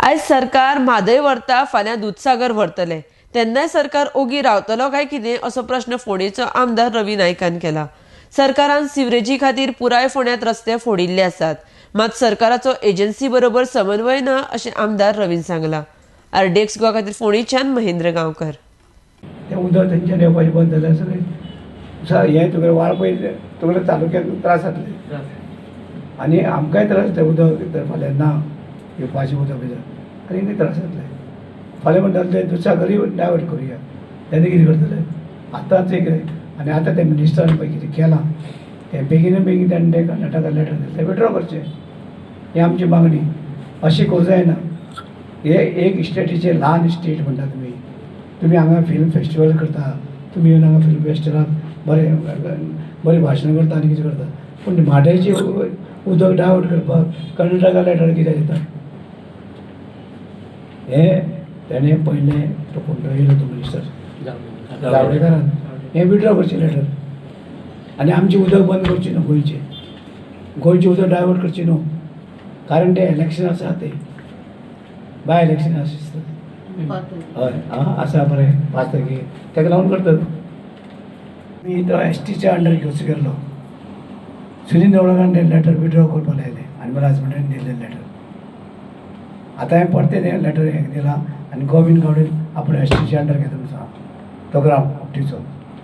आयज सरकार म्हादय व्हरता, फाल्यां दुदसागर व्हरतले, तेन्नाय सरकार ओगी रावतलो काय कितें असो प्रश्न फोंडेचो आमदार रवी नायकान केला. सरकारान सिवरेजी खातीर पुराय फोंड्यांत रस्ते फोडिल्ले आसात, मात सरकाराचो एजन्सी बरोबर समन्वय ना अशें आमदार रवीन सांगला. आरडीएक्स गोवा खातीर फोंडेच्यान महेंद्र गांवकर. तें उदक तेंच्यान येवपाचें बंद जालें सगळें हें तुगेलें वाळपय तुगेल्या तालुक्याक त्रास जातले आनी आमकांय त्रास जातले. उदक फाल्यां ना येवपाचें उदक भितर आनी त्रास जातले. फाल्यां म्हणटा ते दुदसागरूय डायवर्ट करुया, तेन्ना कितें करतले आतांच एक. आनी आतां ते मिनिस्टरान पळय कितें केलां तें बेगीन बेगीन ताणें तें कर्नाटका लेटर दिलें, तें विड्रॉ करचें, ही आमची मागणी. अशें करूं जायना. हे एक स्टेटीचे ल्हान स्टेट म्हणटा तुमी, तुमी हांगा फिल्म फेस्टिवल करता, तुमी येवन हांगा फिल्म फेस्टिवलाक बरें बरें भाशणां करता आनी कितें करता, पूण म्हादयचें उदक डायवर्ट करपाक कर्नाटका लेटर कित्याक दिता? हें तेणें पयलें तो कोण तो येयलो तो मिनिस्टर जावडेकरान हें विड्रॉ करचें लेटर आनी आमचें उदक बंद करचें न्हू, गोंयचें गोंयचें उदक डायवर्ट करचें न्हू, कारण तें इलेक्शन आसा, तें बाय इलेक्शन आसा दिसता. हय आं आसा बरें 5 तारखेक ताका लागून करतात. मी तो एस टीच्या अंडर घेवचो गेल्लो, सुनील देवळान तें लेटर विड्रॉ करपाक लायलें आनी म्हज्या हजबंडान दिल्लें लेटर. आतां हांवें परतें तें लेटर हें दिलां आनी गोविंद गावडे आपूण एस टीच्या अंडर घेता म्हणून सांगला तो ग्राउंड कुट्टीचो.